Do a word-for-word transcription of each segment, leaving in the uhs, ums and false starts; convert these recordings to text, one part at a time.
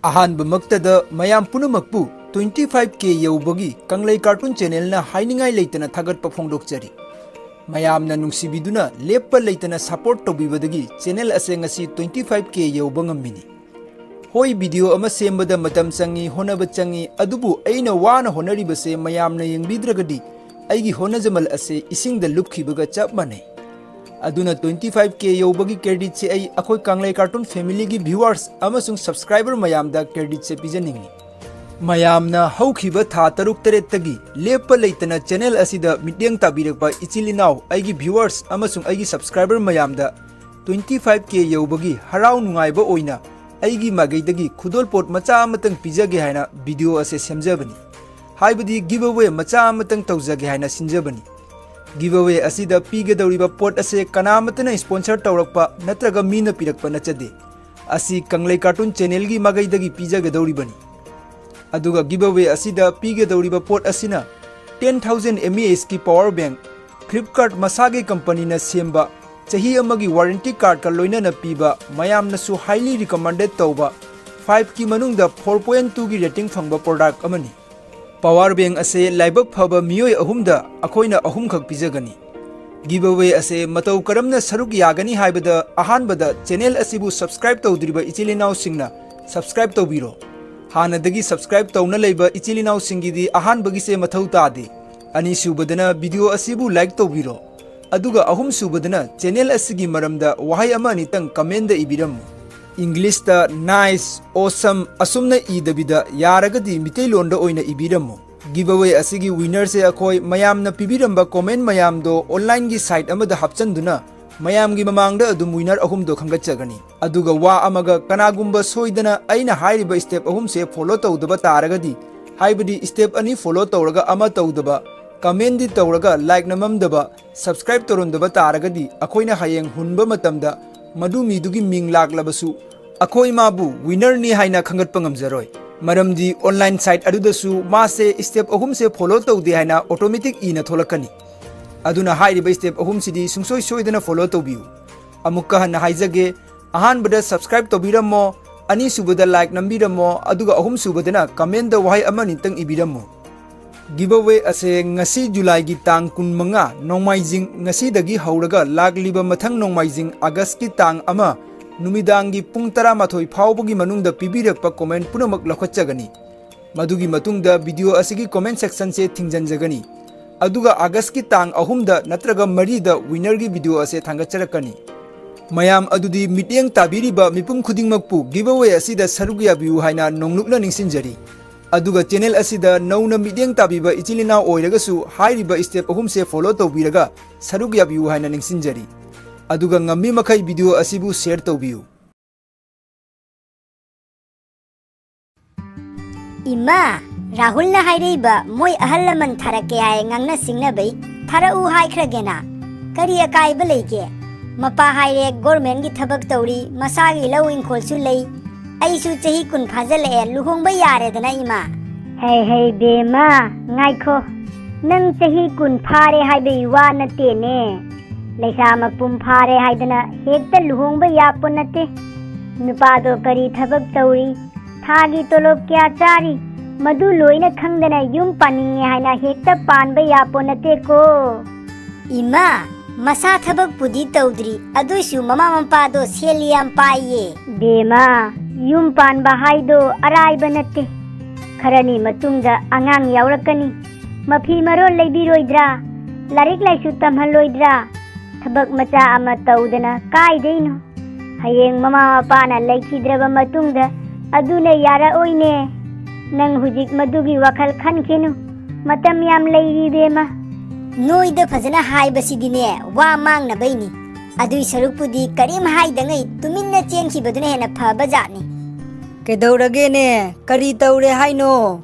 ꯑꯍꯥꯟꯕꯃꯛꯇꯗ ꯃꯌꯥꯝ ꯄꯨꯝꯅꯃꯛꯄꯨ twenty five K ꯌꯧꯕꯒꯤ ꯀꯪꯂꯩ Cartoon Channelꯅ ꯍꯥꯏꯅꯤꯡꯉꯥꯏ ꯂꯩꯇꯅ ꯊꯥꯒꯠꯄ ꯐꯣꯡꯗꯣꯛꯆꯔꯤ꯫ ꯃꯌꯥꯝꯅ ꯅꯨꯡꯁꯤꯕꯤꯗꯨꯅ ꯂꯦꯞꯄ ꯂꯩꯇꯅ support ꯇꯧꯕꯤꯕꯗꯒꯤ channel ꯑꯁꯦ ꯉꯁꯤ twenty five K ꯌꯧꯕ ꯉꯝꯃꯤꯅꯤ꯫ ꯍꯣꯏ, video ꯑꯃ ꯁꯦꯝꯕꯗ ꯃꯇꯝ ꯆꯪꯏ, ꯍꯣꯠꯅꯕ ꯆꯪꯏ, ꯑꯗꯨꯕꯨ ꯑꯩꯅ ꯋꯥꯅ ꯍꯣꯠꯅꯔꯤꯕꯁꯦ ꯃꯌꯥꯝꯅ ꯌꯦꯡꯕꯤꯗ꯭ꯔꯒꯗꯤ ꯑꯩꯒꯤ ꯍꯣꯠꯅꯖꯃꯜ ꯑꯁꯦ ꯏꯁꯤꯡꯗ ꯂꯨꯞꯈꯤꯕꯒ ꯆꯞ ꯃꯥꯟꯅꯩ꯫ ꯑꯗꯨꯅ twenty five K ꯌꯧꯕꯒꯤ creditꯁꯦ ꯑꯩ ꯑꯩꯈꯣꯏ ꯀꯪꯂꯩ Cartoon Familyꯒꯤ viewers ꯑꯃꯁꯨꯡ subscriber ꯃꯌꯥꯝꯗ creditꯁꯦ ꯄꯤꯖꯅꯤꯡꯏ꯫ ꯃꯌꯥꯝꯅ ꯍꯧꯈꯤꯕ ꯊꯥ ꯇꯔꯨꯛ ꯇꯔꯦꯠꯇꯒꯤ ꯂꯦꯞꯄ ꯂꯩꯇꯅ channel ꯑꯁꯤꯗ ꯃꯤꯠꯌꯦꯡ ꯇꯥꯕꯤꯔꯛꯄ ꯏꯆꯤꯜ ꯏꯅꯥꯎ, ꯑꯩꯒꯤ viewers ꯑꯃꯁꯨꯡ ꯑꯩꯒꯤ subscriber ꯃꯌꯥꯝꯗ twenty five K ꯌꯧꯕꯒꯤ ꯍꯔꯥꯎ ꯅꯨꯡꯉꯥꯏꯕ ꯑꯣꯏꯅ ꯑꯩꯒꯤ ꯃꯥꯏꯀꯩꯗꯒꯤ ꯈꯨꯗꯣꯜꯄꯣꯠ ꯃꯆꯥ ꯑꯃꯇꯪ ꯄꯤꯖꯒꯦ ꯍꯥꯏꯅ video ꯑꯁꯦ ꯁꯦꯝꯖꯕꯅꯤ꯫ ꯍꯥꯏꯕꯗꯤ giveaway ꯃꯆꯥ ꯑꯃꯇꯪ ꯇꯧꯖꯒꯦ ꯍꯥꯏꯅ ꯁꯤꯟꯖꯕꯅꯤ꯫ Giveaway ꯑꯁꯤꯗ ꯄꯤꯒꯗꯧꯔꯤꯕ ꯄꯣꯠ ꯑꯁꯦ ꯀꯅꯥꯃꯠꯇꯅ sponsor ꯇꯧꯔꯛꯄ ꯅꯠꯇ꯭ꯔꯒ ꯃꯤꯅ ꯄꯤꯔꯛꯄ ꯅꯠꯆꯗꯦ꯫ ꯑꯁꯤ ꯀꯪꯂꯩ Cartoon Channelꯒꯤ ꯃꯥꯏꯀꯩꯗꯒꯤ ꯄꯤꯖꯒꯗꯧꯔꯤꯕꯅꯤ꯫ ꯑꯗꯨꯒ giveaway ꯑꯁꯤꯗ ꯄꯤꯒꯗꯧꯔꯤꯕ ꯄꯣꯠ ꯑꯁꯤꯅ ten thousand mAhꯀꯤ power bank, Flipkart ꯃꯁꯥꯒꯤ companyꯅ ꯁꯦꯝꯕ, ꯆꯍꯤ ꯑꯃꯒꯤ warranty cardꯀ ꯂꯣꯏꯅꯅ ꯄꯤꯕ, ꯃꯌꯥꯝꯅꯁꯨ highly recommended ꯇꯧꯕ, fiveꯀꯤ ꯃꯅꯨꯡꯗ four point twoꯒꯤ rating ꯐꯪꯕ product ꯑꯃꯅꯤ꯫ Power bank ꯑꯁꯦ ꯂꯥꯏꯕꯛ ꯐꯕ ꯃꯤꯑꯣꯏ ꯑꯍꯨꯝꯗ ꯑꯩꯈꯣꯏꯅ ꯑꯍꯨꯝꯈꯛ ꯄꯤꯖꯒꯅꯤ꯫ Giveaway ꯑꯁꯦ ꯃꯇꯧ ꯀꯔꯝꯅ ꯁꯔꯨꯛ ꯌꯥꯒꯅꯤ ꯍꯥꯏꯕꯗ, ꯑꯍꯥꯟꯕꯗ channel ꯑꯁꯤꯕꯨ subscribe ꯇꯧꯗ꯭ꯔꯤꯕ ꯏꯆꯤꯜ ꯏꯅꯥꯎꯁꯤꯡꯅ subscribe ꯇꯧꯕꯤꯔꯣ꯫ ꯍꯥꯟꯅꯗꯒꯤ subscribe ꯇꯧꯅ ꯂꯩꯕ ꯏꯆꯤꯜ ꯏꯅꯥꯎꯁꯤꯡꯒꯤꯗꯤ ꯑꯍꯥꯟꯕꯒꯤꯁꯦ ꯃꯊꯧ ꯇꯥꯗꯦ꯫ ꯑꯅꯤꯁꯨꯕꯗꯅ video ꯑꯁꯤꯕꯨ like ꯇꯧꯕꯤꯔꯣ꯫ ꯑꯗꯨꯒ ꯑꯍꯨꯝꯁꯨꯕꯗꯅ channel ꯑꯁꯤꯒꯤ ꯃꯔꯝꯗ ꯋꯥꯍꯩ ꯑꯃ ꯑꯅꯤꯇꯪ commentꯗ ꯏꯕꯤꯔꯝꯃꯨ꯫ Englishꯇ nice, awesome ꯑꯁꯨꯝꯅ ꯏꯗꯕꯤꯗ ꯌꯥꯔꯒꯗꯤ ꯃꯤꯇꯩꯂꯣꯟꯗ ꯑꯣꯏꯅ ꯏꯕꯤꯔꯝꯃꯨ꯫ Giveaway ꯑꯁꯤꯒꯤ winnerꯁꯦ ꯑꯩꯈꯣꯏ ꯃꯌꯥꯝꯅ ꯄꯤꯕꯤꯔꯝꯕ comment ꯃꯌꯥꯝꯗꯣ onlineꯒꯤ site ꯑꯃꯗ ꯍꯥꯞꯆꯟꯗꯨꯅ ꯃꯌꯥꯝꯒꯤ ꯃꯃꯥꯡꯗ ꯑꯗꯨꯝ winner ꯑꯍꯨꯝꯗꯣ ꯈꯟꯒꯠꯆꯒꯅꯤ꯫ ꯑꯗꯨꯒ ꯋꯥ ꯑꯃꯒ, ꯀꯅꯥꯒꯨꯝꯕ ꯁꯣꯏꯗꯅ ꯑꯩꯅ ꯍꯥꯏꯔꯤꯕ step ꯑꯍꯨꯝꯁꯦ follow ꯇꯧꯗꯕ ꯇꯥꯔꯒꯗꯤ, ꯍꯥꯏꯕꯗꯤ step ꯑꯅꯤ follow ꯇꯧꯔꯒ ꯑꯃ ꯇꯧꯗꯕ, commentꯗꯤ ꯇꯧꯔꯒ like ꯅꯝꯃꯝꯗꯕ, subscribe ꯇꯧꯔꯝꯗꯕ ꯇꯥꯔꯒꯗꯤ, ꯑꯩꯈꯣꯏꯅ ꯍꯌꯦꯡ ꯍꯨꯟꯕ ꯃꯇꯝꯗ ꯃꯗꯨ ꯃꯤꯗꯨꯒꯤ ꯃꯤꯡ ꯂꯥꯛꯂꯕꯁꯨ ꯑꯩꯈꯣꯏ ꯃꯥꯕꯨ winnerꯅꯤ ꯍꯥꯏꯅ ꯈꯟꯒꯠꯄ ꯉꯝꯖꯔꯣꯏ꯫ ꯃꯔꯝꯗꯤ online site ꯑꯗꯨꯗꯁꯨ ꯃꯥꯁꯦ step ꯑꯍꯨꯝꯁꯦ follow ꯇꯧꯗꯦ ꯍꯥꯏꯅ automatic ꯏꯅ ꯊꯣꯛꯂꯛꯀꯅꯤ꯫ ꯑꯗꯨꯅ ꯍꯥꯏꯔꯤꯕ step ꯑꯍꯨꯝꯁꯤꯗꯤ ꯁꯨꯡꯁꯣꯏ ꯁꯣꯏꯗꯅ follow ꯇꯧꯕꯤꯌꯨ꯫ ꯑꯃꯨꯛꯀ ꯍꯟꯅ ꯍꯥꯏꯖꯒꯦ, ꯑꯍꯥꯟꯕꯗ subscribe ꯇꯧꯕꯤꯔꯝꯃꯣ, ꯑꯅꯤꯁꯨꯕꯗ like ꯅꯝꯕꯤꯔꯝꯃꯣ, ꯑꯗꯨꯒ ꯑꯍꯨꯝꯁꯨꯕꯗꯅ commentꯗ ꯋꯥꯍꯩ ꯑꯃꯅꯤꯇꯪ ꯏꯕꯤꯔꯝꯃꯨ꯫ Giveaway ꯑꯁꯦ ꯉꯁꯤ ꯖꯨꯂꯥꯏꯒꯤ ꯇꯥꯡ ꯀꯨꯟꯃꯉꯥ, ꯅꯣꯡꯃꯥꯏꯖꯤꯡ, ꯉꯁꯤꯗꯒꯤ ꯍꯧꯔꯒ ꯂꯥꯛꯂꯤꯕ ꯃꯊꯪ ꯅꯣꯡꯃꯥꯏꯖꯤꯡ, ꯑꯥꯒꯁꯀꯤ ꯇꯥꯡ ꯑꯃ, ꯅꯨꯃꯤꯗꯥꯡꯒꯤ ꯄꯨꯡ ꯇꯔꯥꯃꯥꯊꯣꯏ ꯐꯥꯎꯕꯒꯤ ꯃꯅꯨꯡꯗ ꯄꯤꯕꯤꯔꯛꯄ comment ꯄꯨꯝꯅꯃꯛ ꯂꯧꯈꯠꯆꯒꯅꯤ꯫ ꯃꯗꯨꯒꯤ ꯃꯇꯨꯡꯗ video ꯑꯁꯤꯒꯤ comment sectionꯁꯦ ꯊꯤꯡꯖꯤꯟꯖꯒꯅꯤ꯫ ꯑꯗꯨꯒ ꯑꯥꯒꯁꯀꯤ ꯇꯥꯡ ꯑꯍꯨꯝꯗ ꯅꯠꯇ꯭ꯔꯒ ꯃꯔꯤꯗ winnerꯒꯤ video ꯑꯁꯦ ꯊꯥꯡꯒꯠꯆꯔꯛꯀꯅꯤ꯫ ꯃꯌꯥꯝ ꯑꯗꯨꯗꯤ ꯃꯤꯠꯌꯦꯡ ꯇꯥꯕꯤꯔꯤꯕ ꯃꯤꯄꯨꯝ ꯈꯨꯗꯤꯡꯃꯛꯄꯨ giveaway ꯑꯁꯤꯗ ꯁꯔꯨꯛ ꯌꯥꯕꯤꯌꯨ ꯍꯥꯏꯅ ꯅꯣꯡꯂꯨꯛꯅ ꯅꯤꯡꯁꯤꯡꯖꯔꯤ꯫ ꯑꯗꯨꯒ channel ꯑꯁꯤꯗ ꯅꯧꯅ ꯃꯤꯠꯌꯦꯡ ꯇꯥꯕꯤꯕ ꯏꯆꯤꯜ ꯏꯅꯥꯎ ꯑꯣꯏꯔꯒꯁꯨ ꯍꯥꯏꯔꯤꯕ step ꯑꯍꯨꯝꯁꯦ follow ꯇꯧꯕꯤꯔꯒ ꯁꯔꯨꯛ ꯌꯥꯕꯤꯌꯨ ꯍꯥꯏꯅ ꯅꯤꯡꯁꯤꯡꯖꯔꯤ꯫ ꯑꯗꯨꯒ ꯉꯝꯃꯤ ꯃꯈꯩ video ꯑꯁꯤꯕꯨ share ꯇꯧꯕꯤꯌꯨ꯫ ꯏꯃꯥ, ꯔꯥꯍꯨꯜꯅ ꯍꯥꯏꯔꯛꯏꯕ ꯃꯣꯏ ꯑꯍꯜ ꯂꯃꯟ ꯊꯥꯔꯛꯀꯦ ꯍꯥꯏ ꯉꯥꯡꯅ ꯁꯤꯡꯅꯕꯩ ꯊꯥꯔꯛꯎ ꯍꯥꯏꯈ꯭ꯔꯒꯦꯅ? ꯀꯔꯤ ꯑꯀꯥꯏꯕ ꯂꯩꯒꯦ? ꯃꯄꯥ ꯍꯥꯏꯔꯦ governmentꯀꯤ ꯊꯕꯛ ꯇꯧꯔꯤ, ꯃꯁꯥꯒꯤ ꯂꯧ ꯏꯪꯈꯣꯜꯁꯨ ꯂꯩ꯫ ꯑꯩꯁꯨ ꯆꯍꯤ ꯀꯨꯟ ꯐꯥꯖꯤꯜꯂꯛꯑꯦ, ꯂꯨꯍꯣꯡꯕ ꯌꯥꯔꯦꯗꯅ ꯏꯃꯥ꯫ ꯍꯩ ꯍꯩ ꯕꯦꯝꯃ, ꯉꯥꯏꯈꯣ, ꯅꯪ ꯆꯍꯤ ꯀꯨꯟ ꯐꯥꯔꯦ ꯍꯥꯏꯕꯒꯤ ꯋꯥ ꯅꯠꯇꯦꯅꯦ꯫ ꯂꯩꯁꯥ ꯃꯄꯨꯡ ꯐꯥꯔꯦ ꯍꯥꯏꯗꯅ ꯍꯦꯛꯇ ꯂꯨꯍꯣꯡꯕ ꯌꯥꯄꯣ ꯅꯠꯇꯦ꯫ ꯅꯨꯄꯥꯗꯣ ꯀꯔꯤ ꯊꯕꯛ ꯇꯧꯔꯤ, ꯊꯥꯒꯤ ꯇꯣꯂꯣꯞ ꯀꯌꯥ ꯆꯥꯔꯤ, ꯃꯗꯨ ꯂꯣꯏꯅ ꯈꯪꯗꯅ ꯌꯨꯝ ꯄꯥꯅꯤꯡꯉꯦ ꯍꯥꯏꯅ ꯍꯦꯛꯇ ꯄꯥꯟꯕ ꯌꯥꯄꯣ ꯅꯠꯇꯦꯀꯣ꯫ ꯏꯃꯥ, ꯃꯁꯥ ꯊꯕꯛꯄꯨꯗꯤ ꯇꯧꯗ꯭ꯔꯤ, ꯑꯗꯨꯏꯁꯨ ꯃꯃꯥ ꯃꯄꯥꯗꯣ ꯁꯦꯜ ꯌꯥꯝ ꯄꯥꯏꯌꯦ꯫ ꯕꯦꯝꯃ, ꯌꯨꯝ ꯄꯥꯟꯕ ꯍꯥꯏꯗꯣ ꯑꯔꯥꯏꯕ ꯅꯠꯇꯦ꯫ ꯈꯔꯅꯤ ꯃꯇꯨꯡꯗ ꯑꯉꯥꯡ ꯌꯥꯎꯔꯛꯀꯅꯤ꯫ ꯃꯐꯤ ꯃꯔꯣꯜ ꯂꯩꯕꯤꯔꯣꯏꯗ꯭ꯔꯥ? ꯂꯥꯏꯔꯤꯛ ꯂꯥꯏꯁꯨ ꯇꯝꯍꯜꯂꯣꯏꯗ꯭ꯔꯥ? ꯊꯕꯛ ꯃꯆꯥ ꯑꯃ ꯇꯧꯗꯅ ꯀꯥꯏꯗꯩꯅꯣ? ꯍꯌꯦꯡ ꯃꯃꯥ ꯃꯄꯥꯅ ꯂꯩꯈꯤꯗ꯭ꯔꯕ ꯃꯇꯨꯡꯗ ꯑꯗꯨꯅ ꯌꯥꯔꯛꯑꯣꯏꯅꯦ꯫ ꯅꯪ ꯍꯧꯖꯤꯛ ꯃꯗꯨꯒꯤ ꯋꯥꯈꯜ ꯈꯟꯈꯤꯅꯨ꯫ ꯃꯇꯝ ꯌꯥꯝ ꯂꯩꯔꯤ ꯏꯕꯦꯝꯃ꯫ ꯅꯣꯏꯗ ꯐꯖꯅ ꯍꯥꯏꯕꯁꯤꯗꯤꯅꯦ, ꯋꯥ ꯃꯥꯡꯅꯕꯩꯅꯤ꯫ ꯑꯗꯨꯏ ꯁꯔꯨꯛꯄꯨꯗꯤ ꯀꯔꯤꯝ ꯍꯥꯏꯗꯉꯩ ꯇꯨꯃꯤꯟꯅ ꯆꯦꯟꯈꯤꯕꯗꯨꯅ ꯍꯦꯟꯅ ꯐꯕ ꯖꯥꯠꯅꯤ꯫ ꯀꯩꯗꯧꯔꯒꯦꯅꯦ? ꯀꯔꯤ ꯇꯧꯔꯦ ꯍꯥꯏꯅꯣ?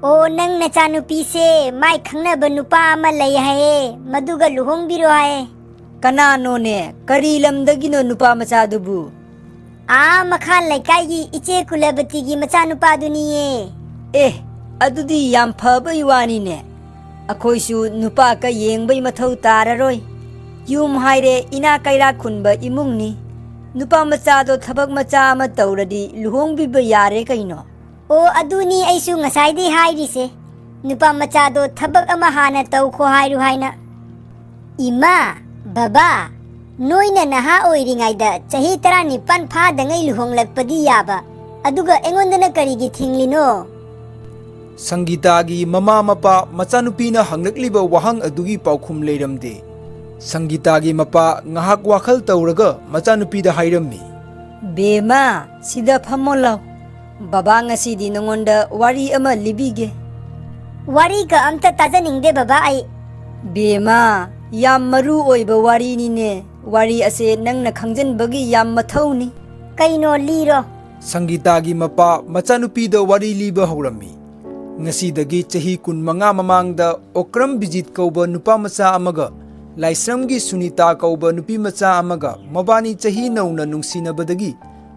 ꯑꯣ, ꯅꯪ ꯅꯆꯥꯅꯨꯄꯤꯁꯦ ꯃꯥꯏ ꯈꯪꯅꯕ ꯅꯨꯄꯥ ꯑꯃ ꯂꯩ ꯍꯥꯏꯌꯦ, ꯃꯗꯨꯒ ꯂꯨꯍꯣꯡꯕꯤꯔꯣ ꯍꯥꯏꯌꯦ꯫ ꯀꯅꯥꯅꯣꯅꯦ? ꯀꯔꯤ ꯂꯝꯗꯒꯤꯅꯣ ꯅꯨꯄꯥ ꯃꯆꯥꯗꯨꯕꯨ? ꯑꯥ, ꯃꯈꯥ ꯂꯩꯀꯥꯏꯒꯤ ꯏꯆꯦ ꯀꯨꯂꯕꯇꯤꯒꯤ ꯃꯆꯥꯅꯨꯄꯥꯗꯨꯅꯤꯌꯦ꯫ ꯑꯦ, ꯑꯗꯨꯗꯤ ꯌꯥꯝ ꯐꯕꯩ ꯋꯥꯅꯤꯅꯦ꯫ ꯑꯩꯈꯣꯏꯁꯨ ꯅꯨꯄꯥ ꯀ ꯌꯦꯡꯕꯩ ꯃꯊꯧ ꯇꯥꯔꯔꯣꯏ꯫ ꯌꯨꯝ ꯍꯥꯏꯔꯦ ꯏꯅꯥ ꯀꯩꯔꯥꯛ ꯈꯨꯟꯕ ꯏꯃꯨꯡꯅꯤ꯫ ꯅꯨꯄꯥ ꯃꯆꯥꯗꯣ ꯊꯕꯛ ꯃꯆꯥ ꯑꯃ ꯇꯧꯔꯗꯤ ꯂꯨꯍꯣꯡꯕꯤꯕ ꯌꯥꯔꯦ ꯀꯩꯅꯣ꯫ ꯑꯣ, ꯑꯗꯨꯅꯤ ꯑꯩꯁꯨ ꯉꯁꯥꯏꯗꯩ ꯍꯥꯏꯔꯤꯁꯦ꯫ ꯅꯨꯄꯥ ꯃꯆꯥꯗꯣ ꯊꯕꯛ ꯑꯃ ꯍꯥꯟꯅ ꯇꯧꯈꯣ ꯍꯥꯏꯔꯨ ꯍꯥꯏꯅ꯫ ꯏꯃꯥ, ꯕꯕꯥ, ꯅꯣꯏꯅ ꯅꯍꯥ ꯑꯣꯏꯔꯤꯉꯩꯗ ꯆꯍꯤ ꯇꯔꯥꯅꯤꯄꯥꯟ ꯐꯥꯗꯉꯩ ꯂꯨꯍꯣꯡꯂꯛꯄꯗꯤ ꯌꯥꯕ, ꯑꯗꯨꯒ ꯑꯩꯉꯣꯟꯗꯅ ꯀꯔꯤꯒꯤ ꯊꯤꯡꯂꯤꯅꯣ? ꯁꯪꯒꯤꯇꯥꯒꯤ ꯃꯃꯥ ꯃꯄꯥ ꯃꯆꯥꯅꯨꯄꯤꯅ ꯍꯪꯂꯛꯂꯤꯕ ꯋꯥꯍꯪ ꯑꯗꯨꯒꯤ ꯄꯥꯎꯈꯨꯝ ꯂꯩꯔꯝꯗꯦ꯫ ꯁꯪꯒꯤꯇꯥꯒꯤ ꯃꯄꯥ ꯉꯥꯏꯍꯥꯛ ꯋꯥꯈꯜ ꯇꯧꯔꯒ ꯃꯆꯥꯅꯨꯄꯤꯗ ꯍꯥꯏꯔꯝꯃꯤ, ꯕꯦꯃꯥ, ꯁꯤꯗ ꯐꯝꯃꯣ ꯂꯥꯎ꯫ ꯕꯕꯥ ꯉꯁꯤꯗꯤ ꯅꯉꯣꯟꯗ ꯋꯥꯔꯤ ꯑꯃ ꯂꯤꯕꯤꯒꯦ꯫ ꯋꯥꯔꯤꯒ ꯑꯝꯇ ꯇꯥꯖꯅꯤꯡꯗꯦ ꯕꯕꯥ ꯑꯩ꯫ ꯕꯦꯃꯥ, ꯌꯥꯝ ꯃꯔꯨ ꯑꯣꯏꯕ ꯋꯥꯔꯤꯅꯤꯅꯦ꯫ ꯋꯥꯔꯤ ꯑꯁꯦ ꯅꯪꯅ ꯈꯪꯖꯟꯕꯒꯤ ꯌꯥꯝ ꯃꯊꯧꯅꯤ꯫ ꯀꯩꯅꯣ, ꯂꯤꯔꯣ꯫ ꯁꯪꯒꯤꯇꯥꯒꯤ ꯃꯄꯥ ꯃꯆꯥꯅꯨꯄꯤꯗ ꯋꯥꯔꯤ ꯂꯤꯕ ꯍꯧꯔꯝꯃꯤ꯫ ꯉꯁꯤꯗꯒꯤ ꯆꯍꯤ ꯀꯨꯟꯃꯉꯥ ꯃꯃꯥꯡꯗ ꯑꯣꯀ꯭ꯔꯝ ꯕꯤꯖꯤꯠ ꯀꯧꯕ ꯅꯨꯄꯥ ꯃꯆꯥ ꯑꯃꯒ ꯂꯥꯏꯁ꯭ꯔꯝꯒꯤ ꯁꯨꯅꯤꯇꯥ ꯀꯧꯕ ꯅꯨꯄꯤ ꯃꯆꯥ ꯑꯃꯒ ꯃꯕꯥꯅꯤ ꯆꯍꯤ ꯅꯧꯅ ꯅꯨꯡꯁꯤꯅꯕꯗꯒꯤ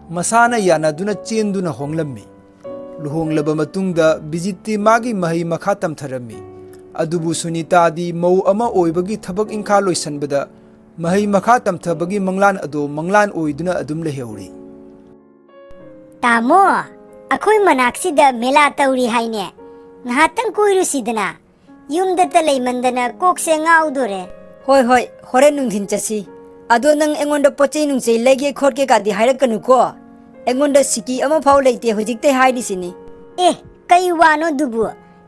ꯃꯁꯥꯅ ꯌꯥꯅꯗꯨꯅ ꯆꯦꯟꯗꯨꯅ ꯍꯣꯡꯂꯝꯃꯤ꯫ ꯂꯨꯍꯣꯡꯂꯕ ꯃꯇꯨꯡꯗ ꯕꯤꯖꯤꯠꯇꯤ ꯃꯥꯒꯤ ꯃꯍꯩ ꯃꯈꯥ ꯇꯝꯊꯔꯝꯃꯤ꯫ ꯑꯗꯨꯕꯨ ꯁꯨꯅꯤꯇꯥꯗꯤ ꯃꯧ ꯑꯃ ꯑꯣꯏꯕꯒꯤ ꯊꯕꯛ ꯏꯪꯈꯥ ꯂꯣꯏꯁꯟꯕꯗ ꯃꯍꯩ ꯃꯈꯥ ꯇꯝꯊꯕꯒꯤ ꯃꯪꯂꯥꯟ ꯑꯗꯨ ꯃꯪꯂꯥꯟ ꯑꯣꯏꯗꯨꯅ ꯑꯗꯨꯝ ꯂꯩꯍꯧꯔꯤ꯫ ꯇꯥꯃꯣ, ꯑꯩꯈꯣꯏ ꯃꯅꯥꯛꯁꯤꯗ ꯃꯦꯂꯥ ꯇꯧꯔꯤ ꯍꯥꯏꯅꯦ꯫ ꯉꯥꯏꯍꯥꯛꯇꯪ ꯀꯣꯏꯔꯨꯁꯤꯗꯅ꯫ ꯌꯨꯝꯗꯇ ꯂꯩꯃꯟꯗꯅ ꯀꯣꯛꯁꯦ ꯉꯥꯎꯗꯣꯔꯦ꯫ ꯍꯣꯏ, ꯍꯣꯏ, ꯍꯣꯔꯦꯟ ꯅꯨꯡꯊꯤꯟ ꯆꯠꯁꯤ꯫ ꯑꯗꯣ ꯅꯪ ꯑꯩꯉꯣꯟꯗ ꯄꯣꯠ ꯆꯩ ꯅꯨꯡꯆꯩ ꯂꯩꯒꯦ ꯈꯣꯠꯀꯦ ꯀꯥꯗꯤ ꯍꯥꯏꯔꯛꯀꯅꯨꯀꯣ꯫ ꯑꯩꯉꯣꯟꯗ ꯁꯤꯀꯤ ꯑꯃꯐꯥꯎ ꯂꯩꯇꯦ, ꯍꯧꯖꯤꯛꯇꯩ ꯍꯥꯏꯔꯤꯁꯤꯅꯤ꯫ ꯑꯦ, ꯀꯩ ꯋꯥꯅꯣ ꯑꯗꯨꯕꯨ?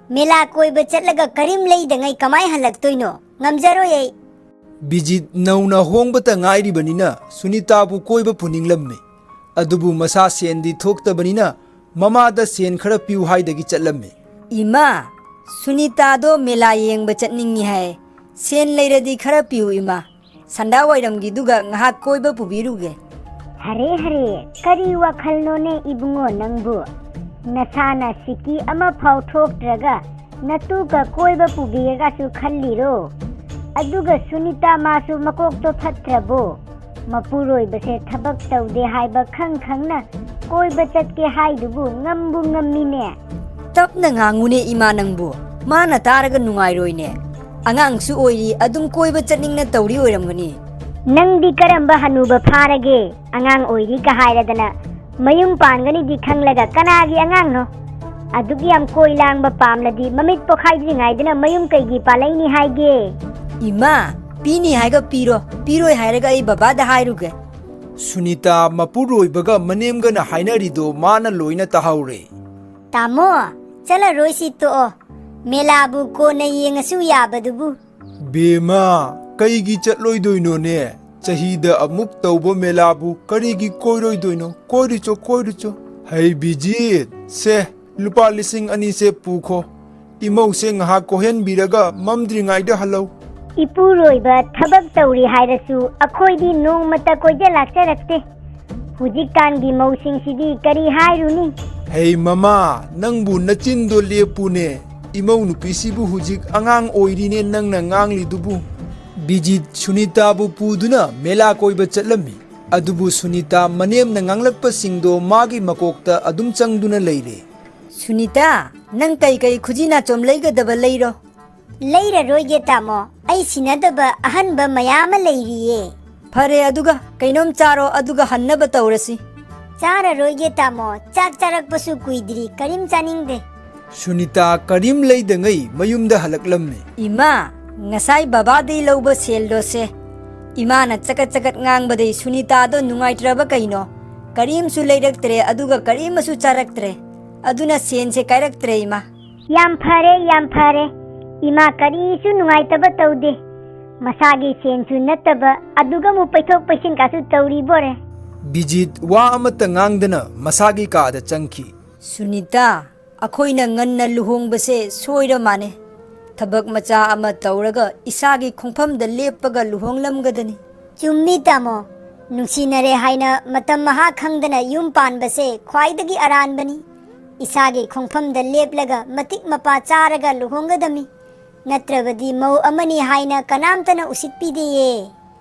ꯃꯦꯂꯥ ꯀꯣꯏꯕ ꯆꯠꯂꯒ ꯀꯔꯤꯝ ꯂꯩꯗꯉꯩ ꯀꯃꯥꯏ ꯍꯜꯂꯛꯇꯣꯏꯅꯣ? ꯉꯝꯖꯔꯣꯏ ꯑꯩ꯫ ꯕꯤꯖꯤꯠ ꯅꯧꯅ ꯍꯣꯡꯕꯇ ꯉꯥꯏꯔꯤꯕꯅꯤꯅ ꯁꯨꯅꯤꯇꯥꯕꯨ ꯀꯣꯏꯕ ꯄꯨꯅꯤꯡꯂꯝꯃꯤ꯫ ꯑꯗꯨꯕꯨ ꯃꯁꯥ ꯁꯦꯟꯗꯤ ꯊꯣꯛꯇꯕꯅꯤꯅ ꯃꯃꯥꯗ ꯁꯦꯟ ꯈꯔ ꯄꯤꯌꯨ ꯍꯥꯏꯗꯒꯤ ꯆꯠꯂꯝꯃꯤ꯫ ꯏꯃꯥ, ꯁꯨꯅꯤꯇꯥꯗꯣ ꯃꯦꯂꯥ ꯌꯦꯡꯕ ꯆꯠꯅꯤꯡꯉꯤ ꯍꯥꯏ꯫ ꯁꯦꯟ ꯂꯩꯔꯗꯤ ꯈꯔ ꯄꯤꯌꯨ ꯏꯃꯥ꯫ ꯁꯟꯗꯥ ꯋꯥꯏꯔꯝꯒꯤꯗꯨꯒ ꯉꯥꯏꯍꯥꯛ ꯀꯣꯏꯕ ꯄꯨꯕꯤꯔꯨꯒꯦ꯫ ꯍꯔꯦ ꯍꯔꯦ, ꯀꯔꯤ ꯋꯥꯈꯜꯅꯣꯅꯦ ꯏꯕꯨꯡꯉꯣ ꯅꯪꯕꯨ? ꯅꯁꯥꯅ ꯁꯤꯀꯤ ꯑꯃꯐꯥꯎ ꯊꯣꯛꯇ꯭ꯔꯒ ꯅꯇꯨꯒ ꯀꯣꯏꯕ ꯄꯨꯕꯤꯔꯒꯁꯨ ꯈꯜꯂꯤꯔꯣ? ꯑꯗꯨꯒ ꯁꯨꯅꯤꯇꯥ ꯃꯥꯁꯨ ꯃꯀꯣꯛꯇꯣ ꯐꯠꯇ꯭ꯔꯕꯣ? ꯃꯄꯨꯔꯣꯏꯕꯁꯦ ꯊꯕꯛ ꯇꯧꯗꯦ ꯍꯥꯏꯕ ꯈꯪ ꯈꯪꯅ ꯀꯣꯏꯕ ꯆꯠꯀꯦ ꯍꯥꯏꯗꯨꯕꯨ ꯉꯝꯕꯨ ꯉꯝꯃꯤꯅꯦ꯫ ꯇꯞꯅ ꯉꯥꯡꯉꯨꯅꯦ ꯏꯃꯥ ꯅꯪꯕꯨ, ꯃꯥꯅ ꯇꯥꯔꯒ ꯅꯨꯡꯉꯥꯏꯔꯣꯏꯅꯦ꯫ ꯑꯉꯥꯡꯁꯨ ꯑꯣꯏꯔꯤ, ꯑꯗꯨꯝ ꯀꯣꯏꯕ ꯆꯠꯅꯤꯡꯅ ꯇꯧꯔꯤ ꯑꯣꯏꯔꯝꯒꯅꯤ꯫ ꯅꯪꯗꯤ ꯀꯔꯝꯕ ꯍꯅꯨꯕ ꯐꯥꯔꯒꯦ? ꯑꯉꯥꯡ ꯑꯣꯏꯔꯤꯒ ꯍꯥꯏꯔꯗꯅ, ꯃꯌꯨꯝ ꯄꯥꯟꯒꯅꯤꯗꯤ ꯈꯪꯂꯒ ꯀꯅꯥꯒꯤ ꯑꯉꯥꯡꯅꯣ? ꯑꯗꯨꯛ ꯌꯥꯝ ꯀꯣꯏ ꯂꯥꯡꯕ ꯄꯥꯝꯂꯗꯤ ꯃꯃꯤꯠ ꯄꯣꯈꯥꯏꯗ꯭ꯔꯤꯉꯩꯗꯅ ꯃꯌꯨꯝ ꯀꯩꯒꯤ ꯄꯥꯜꯂꯛꯏꯅꯤ ꯍꯥꯏꯒꯦ? ꯏꯃꯥ, ꯄꯤꯅꯤ ꯍꯥꯏꯒ ꯄꯤꯔꯣ, ꯄꯤꯔꯣꯏ ꯍꯥꯏꯔꯒ ꯑꯩ ꯕꯕꯥꯗ ꯍꯥꯏꯔꯨꯒꯦ꯫ ꯁꯨꯅꯤꯇꯥ, ꯃꯄꯨꯔꯣꯏꯕꯒ ꯃꯅꯦꯝꯒꯅ ꯍꯥꯏꯅꯔꯤꯗꯣ ꯃꯥꯅ ꯂꯣꯏꯅ ꯇꯥꯍꯧꯔꯦ꯫ ꯇꯥꯃꯣ, ꯆꯠꯂꯔꯣꯏꯁꯤ ꯇꯣꯛꯑꯣ꯫ ꯃꯦꯂꯥꯕꯨ ꯀꯣꯟꯅ ꯌꯦꯡꯉꯁꯨ ꯌꯥꯕꯗꯨꯕꯨ꯫ ꯕꯦꯝꯃ, ꯀꯩꯒꯤ ꯆꯠꯂꯣꯏꯗꯣꯏꯅꯣꯅꯦ? ꯆꯍꯤꯗ ꯑꯃꯨꯛ ꯇꯧꯕ ꯃꯦꯂꯥꯕꯨ ꯀꯔꯤꯒꯤ ꯀꯣꯏꯔꯣꯏꯗꯣꯏꯅꯣ? ꯀꯣꯏꯔꯨꯆꯣ, ꯀꯣꯏꯔꯨꯆꯣ꯫ ꯍꯩ ꯕꯤꯖꯤꯠ, ꯁꯦ, ꯂꯨꯄꯥ ꯂꯤꯁꯤꯡ ꯑꯅꯤꯁꯦ ꯄꯨꯈꯣ꯫ ꯏꯃꯧꯁꯦ ꯉꯥꯏꯍꯥꯛ ꯀꯣꯏꯍꯟꯕꯤꯔꯒ ꯃꯝꯗ꯭ꯔꯤꯉꯩꯗ ꯍꯜꯂꯧ꯫ ꯏꯄꯨꯔꯣꯏꯕ ꯊꯕꯛ ꯇꯧꯔꯤ ꯍꯥꯏꯔꯁꯨ ꯑꯩꯈꯣꯏꯗꯤ ꯅꯣꯡꯃꯇ ꯀꯣꯏꯖ ꯂꯥꯛꯆꯔꯛꯇꯦ꯫ ꯍꯧꯖꯤꯛꯀꯥꯟꯒꯤ ꯃꯧꯁꯤꯡꯁꯤꯗꯤ ꯀꯔꯤ ꯍꯥꯏꯔꯨꯅꯤ? ꯍꯦ ꯃꯃꯥ, ꯅꯪꯕꯨ ꯅꯆꯤꯟꯗꯣ ꯂꯦꯞꯄꯨꯅꯦ꯫ ꯏꯃꯧ ꯅꯨꯄꯤꯁꯤꯕꯨ ꯍꯧꯖꯤꯛ ꯑꯉꯥꯡ ꯑꯣꯏꯔꯤꯅꯦ ꯅꯪꯅ ꯉꯥꯡꯂꯤꯗꯨꯕꯨ꯫ ꯕꯤꯖꯤꯠ ꯁꯨꯅꯤꯇꯥꯕꯨ ꯄꯨꯗꯨꯅ ꯃꯦꯂꯥ ꯀꯣꯏꯕ ꯆꯠꯂꯝꯃꯤ꯫ ꯑꯗꯨꯕꯨ ꯁꯨꯅꯤꯇꯥ ꯃꯅꯦꯝꯅ ꯉꯥꯡꯂꯛꯄꯁꯤꯡꯗꯣ ꯃꯥꯒꯤ ꯃꯀꯣꯛꯇ ꯑꯗꯨꯝ ꯆꯪꯗꯨꯅ ꯂꯩꯔꯦ꯫ ꯁꯨꯅꯤꯇꯥ, ꯅꯪ ꯀꯩ ꯀꯩ ꯈꯨꯖꯤ ꯅꯥꯆꯣꯝ ꯂꯩꯒꯗꯕ ꯂꯩꯔꯣ꯫ ꯂꯩꯔꯔꯣꯏꯒꯦ ꯇꯥꯃꯣ, ꯑꯩ ꯁꯤꯟꯅꯗꯕ ꯑꯍꯟꯕ ꯃꯌꯥꯝ ꯑꯃ ꯂꯩꯔꯤꯌꯦ꯫ ꯐꯔꯦ, ꯑꯗꯨꯒ ꯀꯩꯅꯣꯝ ꯆꯥꯔꯣ, ꯑꯗꯨꯒ ꯍꯟꯅꯕ ꯇꯧꯔꯁꯤ꯫ ꯆꯥꯔꯔꯣꯏꯒꯦ ꯇꯥꯃꯣ, ꯆꯥꯛ ꯆꯥꯔꯛꯄꯁꯨ ꯀꯨꯏꯗ꯭ꯔꯤ, ꯀꯔꯤꯝ ꯆꯥꯅꯤꯡꯗꯦ꯫ ꯁꯨꯅꯤꯇꯥ ꯀꯔꯤꯝ ꯂꯩꯗꯉꯩ ꯃꯌꯨꯝꯗ ꯍꯜꯂꯛꯂꯝꯃꯤ꯫ ꯏꯃꯥ, ꯉꯁꯥꯏ ꯕꯕꯥꯗꯩ ꯂꯧꯕ ꯁꯦꯜꯗꯣ ꯁꯦ꯫ ꯏꯃꯥꯅ ꯆꯀꯠ ꯆꯀꯠ ꯉꯥꯡꯕꯗꯩ ꯁꯨꯅꯤꯇꯥꯗꯣ ꯅꯨꯡꯉꯥꯏꯇ꯭ꯔꯕ ꯀꯩꯅꯣ? ꯀꯔꯤꯝꯁꯨ ꯂꯩꯔꯛꯇ꯭ꯔꯦ, ꯑꯗꯨꯒ ꯀꯔꯤꯃꯁꯨ ꯆꯥꯔꯛꯇ꯭ꯔꯦ꯫ ꯑꯗꯨꯅ ꯁꯦꯟꯁꯦ ꯀꯥꯏꯔꯛꯇ꯭ꯔꯦ, ꯏꯃꯥ꯫ ꯌꯥꯝ ꯐꯔꯦ, ꯌꯥꯝ ꯐꯔꯦ꯫ ꯏꯃꯥ ꯀꯔꯤꯁꯨ ꯅꯨꯡꯉꯥꯏꯇꯕ ꯇꯧꯗꯦ꯫ ꯃꯁꯥꯒꯤ ꯁꯦꯟꯁꯨ ꯅꯠꯇꯕ, ꯑꯗꯨꯒ ꯑꯃꯨꯛ ꯄꯩꯊꯣꯛ ꯄꯩꯁꯤꯟ ꯀꯥꯁꯨ ꯇꯧꯔꯤꯕꯣꯔꯦ꯫ ꯕꯤꯖꯤꯠ ꯋꯥ ꯑꯃꯠꯇ ꯉꯥꯡꯗꯅ ꯃꯁꯥꯒꯤ ꯀꯥꯗ ꯆꯪꯈꯤ꯫ ꯁꯨꯅꯤꯇꯥ, ꯑꯩꯈꯣꯏꯅ ꯉꯟꯅ ꯂꯨꯍꯣꯡꯕꯁꯦ ꯁꯣꯏꯔ ꯃꯥꯅꯦ꯫ ꯊꯕꯛ ꯃꯆꯥ ꯑꯃ ꯇꯧꯔꯒ ꯏꯁꯥꯒꯤ ꯈꯣꯡꯐꯝꯗ ꯂꯦꯞꯄꯒ ꯂꯨꯍꯣꯡꯂꯝꯒꯗꯅꯤ꯫ ꯆꯨꯝꯃꯤ ꯇꯥꯃꯣ꯫ ꯅꯨꯡꯁꯤꯅꯔꯦ ꯍꯥꯏꯅ ꯃꯇꯝ ꯃꯍꯥ ꯈꯪꯗꯅ ꯌꯨꯝ ꯄꯥꯟꯕꯁꯦ ꯈ꯭ꯋꯥꯏꯗꯒꯤ ꯑꯔꯥꯟꯕꯅꯤ꯫ ꯏꯁꯥꯒꯤ ꯈꯣꯡꯐꯝꯗ ꯂꯦꯞꯂꯒ ꯃꯇꯤꯛ ꯃꯄꯥ ꯆꯥꯔꯒ ꯂꯨꯍꯣꯡꯒꯗꯝꯃꯤ꯫ ꯅꯠꯇ꯭ꯔꯕꯗꯤ ꯃꯧ ꯑꯃꯅꯤ ꯍꯥꯏꯅ ꯀꯅꯥꯝꯇꯅ ꯎꯁꯤꯠꯄꯤꯗꯦꯌꯦ꯫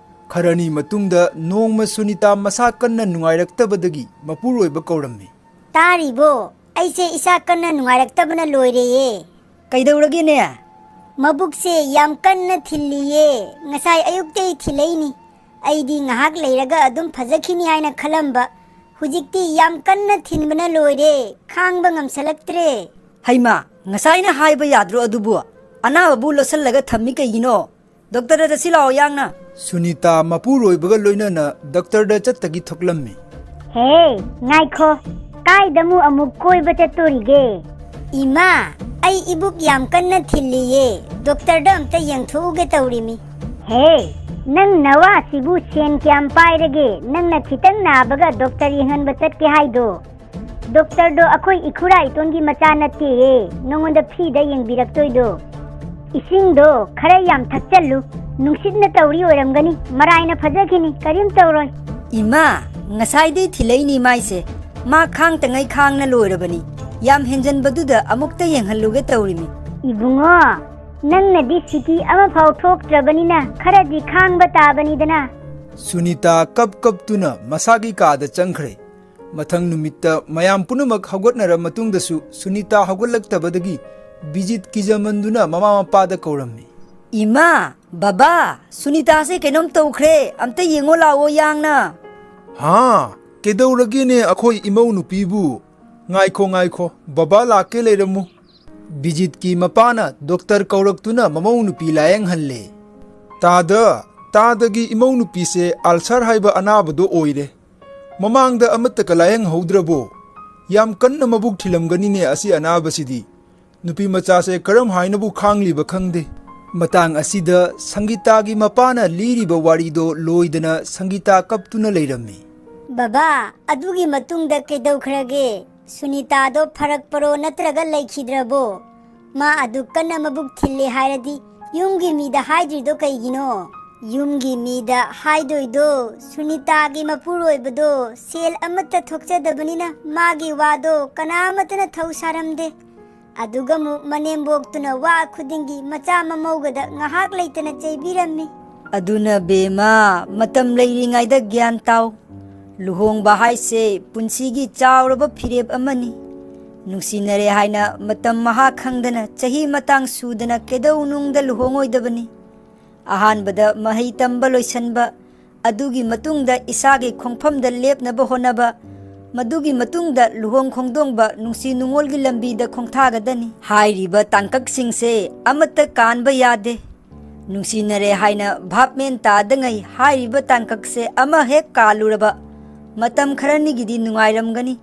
ꯈꯔꯅꯤ ꯃꯇꯨꯡꯗ ꯅꯣꯡꯃ ꯁꯨꯅꯤꯇꯥ ꯃꯁꯥ ꯀꯟꯅ ꯅꯨꯡꯉꯥꯏꯔꯛꯇꯕꯗꯒꯤ ꯃꯄꯨꯔꯣꯏꯕ ꯀꯧꯔꯝꯃꯤ꯫ ꯇꯥꯔꯤꯕꯣ? ꯑꯩꯁꯦ ꯏꯁꯥ ꯀꯟꯅ ꯅꯨꯡꯉꯥꯏꯔꯛꯇꯕꯅ ꯂꯣꯏꯔꯦꯌꯦ꯫ ꯀꯩꯗꯧꯔꯒꯦꯅꯦ? ꯃꯕꯨꯛꯁꯦ ꯌꯥꯝ ꯀꯟꯅ ꯊꯤꯜꯂꯤꯌꯦ꯫ ꯉꯁꯥꯏ ꯑꯌꯨꯛꯇꯩ ꯊꯤꯜꯂꯛꯏꯅꯤ꯫ ꯑꯩꯗꯤ ꯉꯥꯏꯍꯥꯛ ꯂꯩꯔꯒ ꯑꯗꯨꯝ ꯐꯖꯈꯤꯅꯤ ꯍꯥꯏꯅ ꯈꯜꯂꯝꯕ, ꯍꯧꯖꯤꯛꯇꯤ ꯌꯥꯝ ꯀꯟꯅ ꯊꯤꯟꯕꯅ ꯂꯣꯏꯔꯦ, ꯈꯥꯡꯕ ꯉꯝꯁꯜꯂꯛꯇ꯭ꯔꯦ꯫ ꯍꯩꯃꯥ, ꯉꯁꯥꯏꯅ ꯍꯥꯏꯕ ꯌꯥꯗ꯭ꯔꯣ ꯑꯗꯨꯕꯨ? ꯑꯅꯥꯕꯕꯨ ꯂꯣꯠꯁꯤꯜꯂꯒ ꯊꯝꯃꯤ ꯀꯩꯒꯤꯅꯣ? ꯗꯣꯛꯇꯔꯗ ꯆꯠꯁꯤ ꯂꯥꯛꯑꯣ, ꯌꯥꯡꯅ꯫ ꯁꯨꯅꯤꯇꯥ ꯃꯄꯨꯔꯣꯏꯕꯒ ꯂꯣꯏꯅꯅ ꯗꯣꯛꯇꯔꯗ ꯆꯠꯇꯒꯤ ꯊꯣꯛꯂꯝꯃꯤ꯫ ꯍꯦ, ꯉꯥꯏꯈꯣ, ꯀꯥꯏꯗꯃꯨꯛ ꯑꯃꯨꯛ ꯀꯣꯏꯕ ꯆꯠꯇꯣꯔꯤꯒꯦ? ꯏꯃꯥ, ꯑꯩ ꯏꯕꯨꯛ ꯌꯥꯝ ꯀꯟꯅ ꯊꯤꯜꯂꯤꯌꯦ, ꯗꯣꯛꯇꯔꯗ ꯑꯝꯇ ꯌꯦꯡꯊꯣꯛꯎꯒꯦ ꯇꯧꯔꯤꯃꯤ꯫ ꯍꯦ, ꯅꯪ ꯅꯋꯥꯁꯤꯕꯨ ꯁꯦꯟ ꯀꯌꯥꯝ ꯄꯥꯏꯔꯒꯦ, ꯅꯪꯅ ꯈꯤꯇꯪ ꯅꯥꯕꯒ ꯗꯣꯛꯇꯔ ꯌꯦꯡꯍꯟꯕ ꯆꯠꯀꯦ ꯍꯥꯏꯗꯣ? ꯗꯣꯛꯇꯔꯗꯣ ꯑꯩꯈꯣꯏ ꯏꯈꯨꯔꯥ ꯏꯇꯣꯟꯒꯤ ꯃꯆꯥ ꯅꯠꯇꯦꯌꯦ, ꯅꯉꯣꯟꯗ ꯐ꯭ꯔꯤꯗ ꯌꯦꯡꯕꯤꯔꯛꯇꯣꯏꯗꯣ꯫ ꯏꯁꯤꯡꯗꯣ ꯈꯔ ꯌꯥꯝ ꯊꯛꯆꯜꯂꯨ, ꯅꯨꯡꯁꯤꯠꯅ ꯇꯧꯔꯤ ꯑꯣꯏꯔꯝꯒꯅꯤ, ꯃꯔꯥꯏꯅ ꯐꯖꯈꯤꯅꯤ, ꯀꯔꯤꯝ ꯇꯧꯔꯣꯏ꯫ ꯏꯃꯥ, ꯉꯁꯥꯏꯗꯩ ꯊꯤꯜꯂꯛꯏꯅꯤ ꯃꯥꯏꯁꯦ, ꯃꯥ ꯈꯥꯡꯇꯉꯩ ꯈꯥꯡꯅ ꯂꯣꯏꯔꯕꯅꯤ, ꯌꯥꯝ ꯍꯦꯟꯖꯟꯕꯗꯨꯗ ꯑꯃꯨꯛꯇ ꯌꯦꯡꯍꯜꯂꯨꯒꯦ ꯇꯧꯔꯤꯃꯤ꯫ ꯏꯕꯨꯡꯉꯣ, ꯅꯪꯅꯗꯤ ꯁꯤꯇꯤ ꯑꯃꯐꯥꯎ ꯊꯣꯛꯇ꯭ꯔꯕꯅꯤꯅ ꯈꯔꯗꯤ ꯈꯥꯡꯕ ꯇꯥꯕꯅꯤꯗꯅ꯫ ꯁꯨꯅꯤꯇꯥ ꯀꯞ ꯀꯞꯇꯨꯅ ꯃꯁꯥꯒꯤ ꯀꯥꯗ ꯆꯪꯈ꯭ꯔꯦ꯫ ꯃꯊꯪ ꯅꯨꯃꯤꯠꯇ ꯃꯌꯥꯝ ꯄꯨꯝꯅꯃꯛ ꯍꯧꯒꯠꯅꯔ ꯃꯇꯨꯡꯗꯁꯨ ꯁꯨꯅꯤꯇꯥ ꯍꯧꯒꯠꯂꯛꯇꯕꯗꯒꯤ ꯕꯤꯖꯤꯠ ꯀꯤꯖꯃꯟꯗꯨꯅ ꯃꯃꯥ ꯃꯄꯥꯗ ꯀꯧꯔꯝꯃꯤ꯫ ꯏꯃꯥ, ꯕꯕꯥ, ꯁꯨꯅꯤꯇꯥꯁꯦ ꯀꯩꯅꯣꯝ ꯇꯧꯈ꯭ꯔꯦ, ꯑꯝꯇ ꯌꯦꯡꯉꯣ ꯂꯥꯛꯑꯣ, ꯌꯥꯡꯅ꯫ ꯍꯥ? ꯀꯩꯗꯧꯔꯒꯦꯅꯦ ꯑꯩꯈꯣꯏ ꯏꯃꯧ ꯅꯨꯄꯤꯕꯨ? ꯉꯥꯏꯈꯣ, ꯉꯥꯏꯈꯣ, ꯕꯕꯥ ꯂꯥꯛꯀꯦ, ꯂꯩꯔꯝꯃꯨ꯫ ꯕꯤꯖꯤꯠꯀꯤ ꯃꯄꯥꯅ ꯗꯣꯛꯇꯔ ꯀꯧꯔꯛꯇꯨꯅ ꯃꯃꯧ ꯅꯨꯄꯤ ꯂꯥꯌꯦꯡꯍꯜꯂꯦ꯫ ꯇꯥꯗ, ꯇꯥꯗꯒꯤ ꯏꯃꯧ ꯅꯨꯄꯤꯁꯦ ꯑꯜꯁꯔ ꯍꯥꯏꯕ ꯑꯅꯥꯕꯗꯣ ꯑꯣꯏꯔꯦ꯫ ꯃꯃꯥꯡꯗ ꯑꯃꯠꯇꯒ ꯂꯥꯌꯦꯡꯍꯧꯗ꯭ꯔꯕꯣ? ꯌꯥꯝ ꯀꯟꯅ ꯃꯕꯨꯛ ꯊꯤꯜꯂꯝꯒꯅꯤꯅꯦ ꯑꯁꯤ ꯑꯅꯥꯕꯁꯤꯗꯤ꯫ ꯅꯨꯄꯤ ꯃꯆꯥꯁꯦ ꯀꯔꯝ ꯍꯥꯏꯅꯕꯨ ꯈꯥꯡꯂꯤꯕ ꯈꯪꯗꯦ꯫ ꯃꯇꯥꯡ ꯑꯁꯤꯗ ꯁꯪꯒꯤꯇꯥꯒꯤ ꯃꯄꯥꯅ ꯂꯤꯔꯤꯕ ꯋꯥꯔꯤꯗꯣ ꯂꯣꯏꯗꯅ ꯁꯪꯒꯤꯇꯥ ꯀꯞꯇꯨꯅ ꯂꯩꯔꯝꯃꯤ꯫ ꯕꯕꯥ, ꯑꯗꯨꯒꯤ ꯃꯇꯨꯡꯗ ꯀꯩꯗꯧꯈ꯭ꯔꯒꯦ? ꯁꯨꯅꯤꯇꯥꯗꯣ ꯐꯔꯛꯄꯔꯣ ꯅꯠꯇ꯭ꯔꯒ ꯂꯩꯈꯤꯗ꯭ꯔꯕꯣ? ꯃꯥ ꯑꯗꯨ ꯀꯟꯅ ꯃꯕꯨꯛ ꯊꯤꯜꯂꯦ ꯍꯥꯏꯔꯗꯤ ꯌꯨꯝꯒꯤ ꯃꯤꯗ ꯍꯥꯏꯗ꯭ꯔꯤꯗꯣ ꯀꯩꯒꯤꯅꯣ? ꯌꯨꯝꯒꯤ ꯃꯤꯗ ꯍꯥꯏꯗꯣꯏꯗꯣ, ꯁꯨꯅꯤꯇꯥꯒꯤ ꯃꯄꯨꯔꯣꯏꯕꯗꯣ ꯁꯦꯜ ꯑꯃꯠꯇ ꯊꯣꯛꯆꯗꯕꯅꯤꯅ ꯃꯥꯒꯤ ꯋꯥꯗꯣ ꯀꯅꯥ ꯑꯃꯠꯇꯅ ꯊꯧ ꯁꯥꯔꯝꯗꯦ꯫ ꯑꯗꯨꯒ ꯑꯃꯨꯛ ꯃꯅꯦꯝꯕꯣꯛꯇꯨꯅ ꯋꯥ ꯈꯨꯗꯤꯡꯒꯤ ꯃꯆꯥ ꯃꯃꯧꯒꯗ ꯉꯥꯏꯍꯥꯛ ꯂꯩꯇꯅ ꯆꯩꯕꯤꯔꯝꯃꯤ꯫ ꯑꯗꯨꯅ ꯕꯦꯝꯃ, ꯃꯇꯝ ꯂꯩꯔꯤꯉꯩꯗ ꯒ꯭ꯌꯥꯟ ꯇꯥꯎ꯫ ꯂꯨꯍꯣꯡꯕ ꯍꯥꯏꯁꯦ ꯄꯨꯟꯁꯤꯒꯤ ꯆꯥꯎꯔꯕ ꯐꯤꯔꯦꯞ ꯑꯃꯅꯤ꯫ ꯅꯨꯡꯁꯤꯅꯔꯦ ꯍꯥꯏꯅ ꯃꯇꯝ ꯃꯍꯥ ꯈꯪꯗꯅ ꯆꯍꯤ ꯃꯇꯥꯡ ꯁꯨꯗꯅ ꯀꯩꯗꯧꯅꯨꯡꯗ ꯂꯨꯍꯣꯡꯉꯣꯏꯗꯕꯅꯤ꯫ ꯑꯍꯥꯟꯕꯗ ꯃꯍꯩ ꯇꯝꯕ ꯂꯣꯏꯁꯟꯕ, ꯑꯗꯨꯒꯤ ꯃꯇꯨꯡꯗ ꯏꯁꯥꯒꯤ ꯈꯣꯡꯐꯝꯗ ꯂꯦꯞꯅꯕ ꯍꯣꯠꯅꯕ, ꯃꯗꯨꯒꯤ ꯃꯇꯨꯡꯗ ꯂꯨꯍꯣꯡ ꯈꯣꯡꯗꯣꯡꯕ, ꯅꯨꯡꯁꯤ ꯅꯨꯡꯉꯣꯜꯒꯤ ꯂꯝꯕꯤꯗ ꯈꯣꯡꯊꯥꯒꯗꯅꯤ꯫ ꯍꯥꯏꯔꯤꯕ ꯇꯥꯡꯀꯛꯁꯤꯡꯁꯦ ꯑꯃꯠꯇ ꯀꯥꯟꯕ ꯌꯥꯗꯦ꯫ ꯅꯨꯡꯁꯤꯅꯔꯦ ꯍꯥꯏꯅ ꯚꯥꯞ ꯃꯦꯟ ꯇꯥꯗꯉꯩ ꯍꯥꯏꯔꯤꯕ ꯇꯥꯡꯀꯛꯁꯦ ꯑꯃ ꯍꯦꯛ ꯀꯥꯜꯂꯨꯔꯕ, ꯃꯇꯝ ꯈꯔꯅꯤꯒꯤꯗꯤ ꯅꯨꯡꯉꯥꯏꯔꯝꯒꯅꯤ,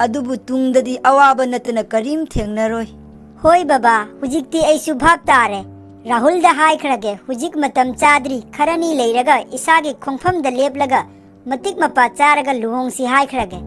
ꯑꯗꯨꯕꯨ ꯇꯨꯡꯗꯗꯤ ꯑꯋꯥꯕ ꯅꯠꯇꯅ ꯀꯔꯤꯝ ꯊꯦꯡꯅꯔꯣꯏ꯫ ꯍꯣꯏ ꯕꯕꯥ, ꯍꯧꯖꯤꯛꯇꯤ ꯑꯩꯁꯨ ꯚꯥꯞ ꯇꯥꯔꯦ꯫ ꯔꯥꯍꯨꯜꯗ ꯍꯥꯏꯈ꯭ꯔꯒꯦ, ꯍꯧꯖꯤꯛ ꯃꯇꯝ ꯆꯥꯗ꯭ꯔꯤ, ꯈꯔꯅꯤ ꯂꯩꯔꯒ ꯏꯁꯥꯒꯤ ꯈꯣꯡꯐꯝꯗ ꯂꯦꯞꯂꯒ ꯃꯇꯤꯛ ꯃꯄꯥ ꯆꯥꯔꯒ ꯂꯨꯍꯣꯡꯁꯤ ꯍꯥꯏꯈ꯭ꯔꯒꯦ꯫